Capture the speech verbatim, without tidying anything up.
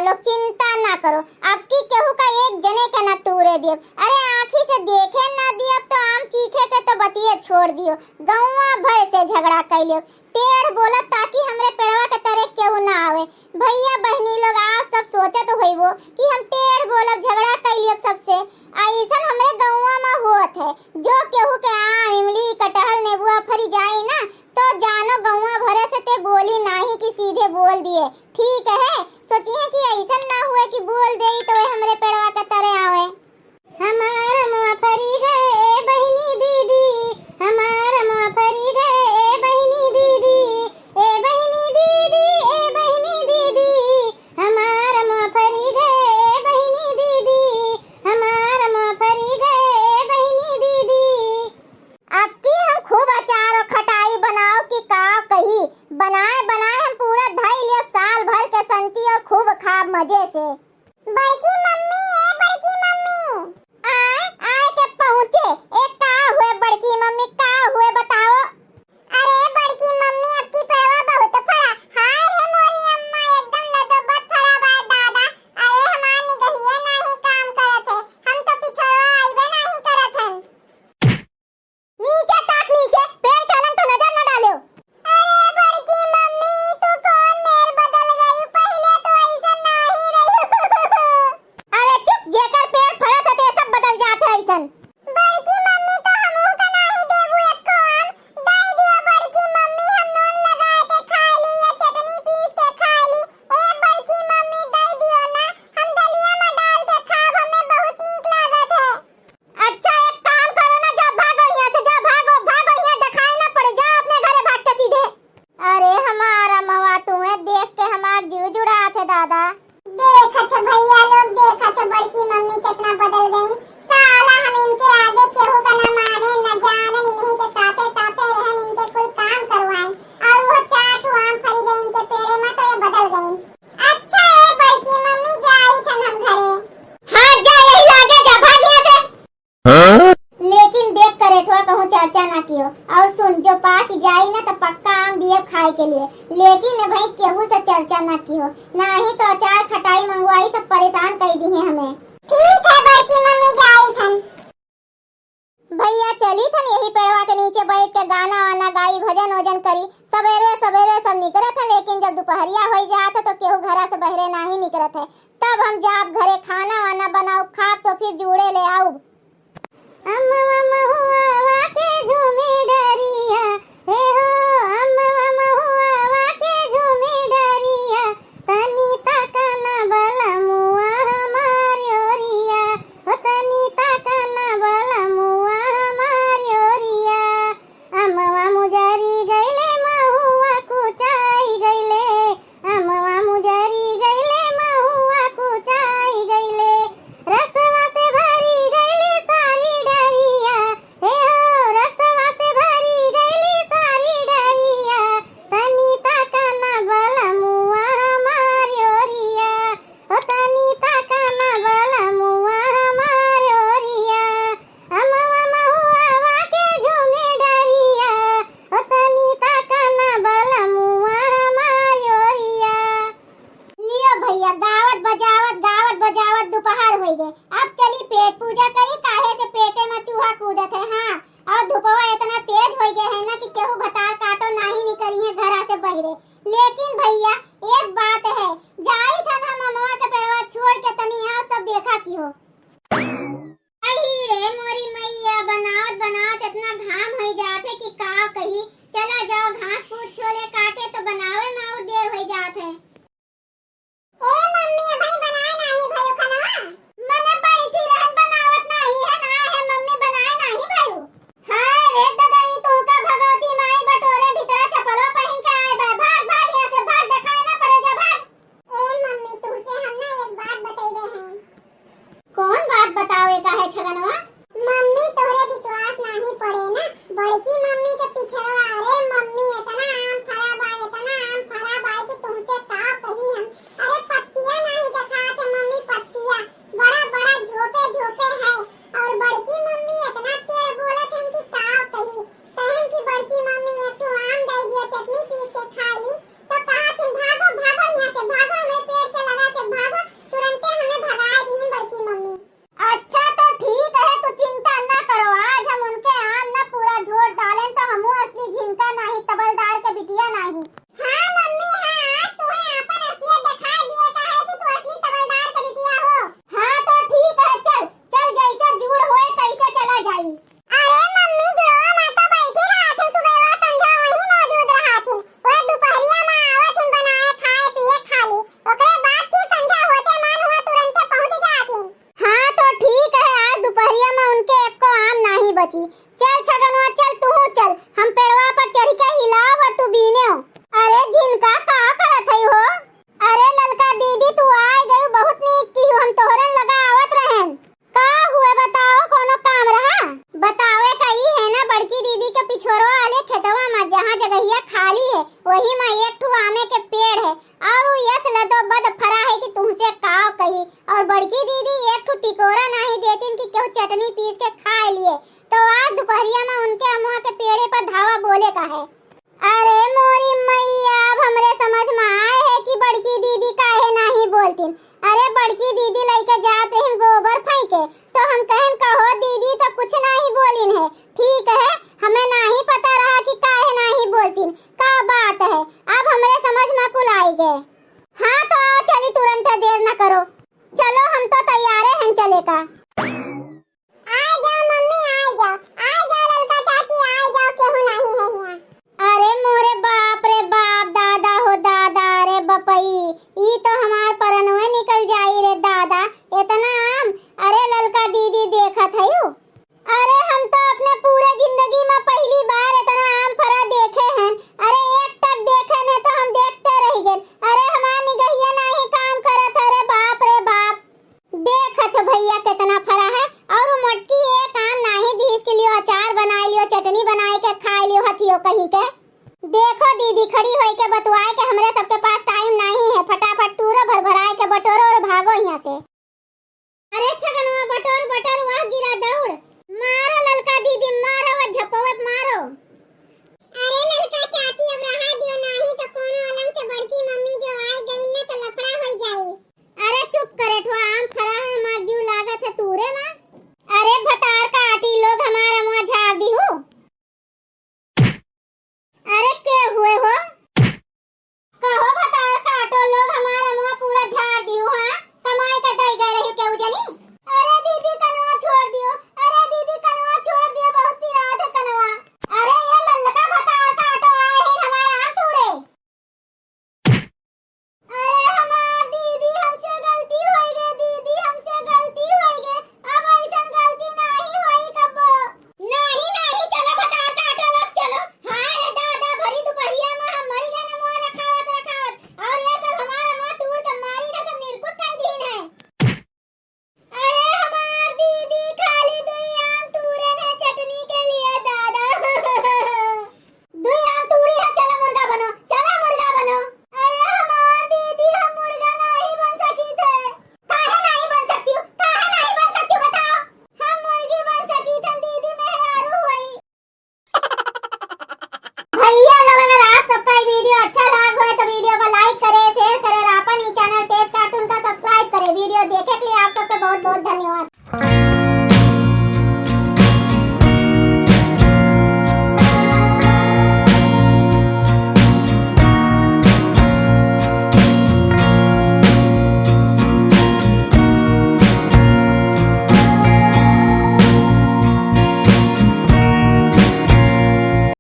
लोग चिंता ना करो, अब की केहू का एक जने के ना तूरे दियब। अरे आँखी से देखे ना दियब तो आम चीखे के तो बतिये छोड़ दियो, गौवा भर से झगड़ा कइ लियो। टेढ़ बोलब ताकि हमरे पेड़वा के तरे केहू ना आवे। भइया बहिनी लोग आप सब सोचत होइबो कि हम टेढ़ बोलब, झगड़ा कइ लियब सबसे। अइसन हमरे गौवा में होत है, जो केहू के आम, इमली, कटहल, नेबुआ फरी जाई ना तो जानो गौवा भरे से ते बोली नाही कि सीधे बोल दिए। ठीक है, सोचिए कि अइसन ना हुए कि बोल देई तो वे हमरे पेड़वा के तरे आवे। हमार अमवा फरी गए ए बहिनी दीदी, हमार अमवा फरी गए ए बहिनी दीदी, ए बहिनी दीदी, ए बहिनी दीदी, हमार अमवा फरी गए ए बहिनी दीदी, हमार अमवा फरी गए ए बहिनी दीदी। अब की हम खूब अचार और खटाई बनाओ कि का कही, बनाए बनाए हम पूरा धई लियो साल भर के संती और खूब खाब मजे से। बड़की मम्मी, ए बड़की मम्मी। आए, आए के पहुँचे। ए का हुए बड़की मम्मी, का हुए बताओ? अरे बड़की मम्मी, अब की पेड़वा बहुत फरा। हाय रे मोरी अम्मा, एकदम लदोबद फरा बा दादा। अरे हमार निगहिए नाही काम करत है, हम तो पिछड़वा आइबे नाही करत हन। नीचे ताक नीचे, पेड़ के अलंग तो नजर न डाल्यो। अरे बड़की मम्मी, तू कौन मेर बदल गई? पहिले तो अइसन नाही रही। अरे चुप, जेकर पेड़ फरत है ते सब बदल जात है अइसन। बड़की मम्मी, तो हमहू का नाही देबू एको आम? दे दियो बड़की मम्मी, हम नून लगा के खा ली या चटनी पीस के खा ली। ए बड़की मम्मी, दे दियो ना, हम दलिया में डाल के खाब, हमें बहुत नीक लागत है। अच्छा, एक काम करो ना, जा भागो यहाँ से, जा भागो, भागो, यहाँ दिखाई ना पड़े, जा अपने घरे भाग के सीधे। अरे हमार अमवा, तुहे देख के हमार जीव जुड़ात है दादा। देखत है भइया लोग, देखत है बड़की मम्मी कितना बदल गईं। साला हम इनके आगे केहू का ना माने, ना जानन, इन्हीं के साथे साथे रहन, इनके कुल काम करवाएन, और वो चार ठो आम फरी गए इनके पेड़े में तो ये बदल गईं। अच्छा ए बड़की मम्मी, जाई थन हम घरे। हाँ, जा, यही लागे, जा, भाग यहाँ से। हाँ? लेकिन देख करेठवा, कहूँ चर्चा ना कियो, और सुन, जो पाक जाई ना तो पक्का आम दिए खाए के लिए, लेकिन ए भाई केहू से चर्चा ना कियो, नाही तो अचार खटाई मंगवाई, सब परेशान कर दी है हमें। ठीक है बड़की मम्मी, जाई थन। भइया चली थन यही पेड़वा के नीचे बैठ के गाना वाना गाई, भजन वजन करी। सबेरे सबेरे सब निकरत है, लेकिन जब दुपहरिया होई जात है तो केहू घरा से बहरे नाही निकरत है। तब हम जाब घरे, खाना वाना बनाउब, खाब तो फिर जूड़े ले आउब। अमवा महुआ के झूमे डरिया, हे हो, अमवा महुआ के झूमे डरिया, तनी ताका ना बलमुआ हमार ओरिया, हो तनी ताका ना बलमुआ हमार ओरिया। अमवा मुजरी गइले, महुआ कुचाई गइले, अमवा मुजरी गइले, महुआ कुचाई गइले, रसवा से भरी गइले सारी डरिया, हे हो, रसवा से भरी गइले सारी डरिया, तनी ताका ना बलमुआ हमार ओरिया, ओ तनी ताका ना बलमुआ हमार ओरिया, अमवा महुआ के झूमे डरिया, ओ तनी ताका ना बलमुआ हमार ओरिया। लियो भइया, गावत बजावत, गावत बजावत दुपहर होइ गए। अब चली पेट पूजा करी, काहे से पेटे में चूहा कूदत है। हाँ, और धुपवा इतना तेज होइ गए है ना कि केहू भतार काटो नाही निकरी है घरा से बहरे। लेकिन भइया, एक बात है, जाई थन हम अमवा के पेड़वा छोड़ के तनी यहाँ सब देखा की हो। अही रे मोरी मैया, बनावत बनावत इतना घाम होइ जात है कि का कही। चला जाओ घास फूस छोले काटे तो बनावे में और देर होइ जात है। ए मम्मी, अबही बनाए नाही भयो खाना? मने बैठी रहन, बनावत नाही है, ना है मम्मी, बनाए नाही भयो। हाय रे ददा, ई तू का भगवती माई बटोरे भीतरा चपलो पहिन के आए बा। भाग, भाग यहाँ से, भाग, देखाए ना पड़े जा, भाग। ए मम्मी, तुमसे हम ना एक बात बतैबे हैं। चली तुरंत, देर न करो, चलो हम तो तैयारे हैं चले का। आ जाओ मम्मी, आ जाओ, आ जाओ ललका चाची, आ जाओ, केहू नहीं है यहाँ। अरे मोरे बाप रे बाप, दादा हो दादा, अरे बपई,